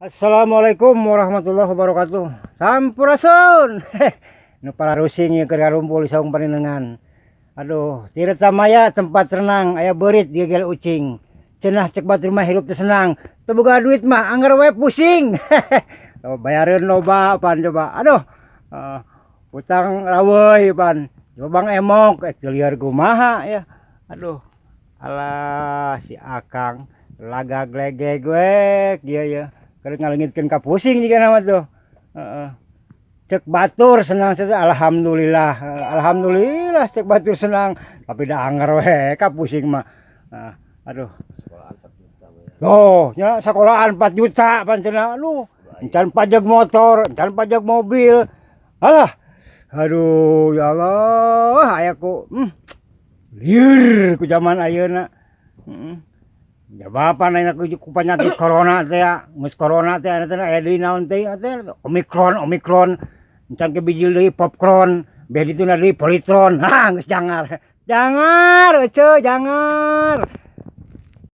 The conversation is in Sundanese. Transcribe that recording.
Assalamualaikum warahmatullahi wabarakatuh. Sampurasun. Nu para rusing ieu keur ngarumpul di saung panenengan. Aduh, Tirta Maya tempat renang aya beurit digegel ucing. Cenah cek batur mah hirup teu senang. Teu boga duit mah angger we pusing. Oh, bayareun loba pan coba. Aduh. Utang raweuy pan. Coba Bang Emok teu lieur kumaha ya. Aduh. Alah, si Akang lagak legeg we kieu ya. Keur ngaleungitkeun ka pusing jiga nama tuh. Heeh. Cek batur senang saja, alhamdulillah. Alhamdulillah cek batur senang, tapi da anger we ka pusing mah. Nah, aduh. Sekolahan 4 juta bayar. Loh, nya sekolahan 4 juta pan cenah. Aduh, encan pajak motor, encan pajak mobil. Alah. Aduh, ya Allah, aya ku lieur ku zaman ayeuna. Heeh. Jawaban ayeuna ku penyakit corona teh ya. Geus corona teh aya teh aya deui naon teh teh Omikron, Omikron. Encan ke bijil deui popcorn, beh dituna deui Polytron. Ha, geus jangar. Jangar, ece, jangar.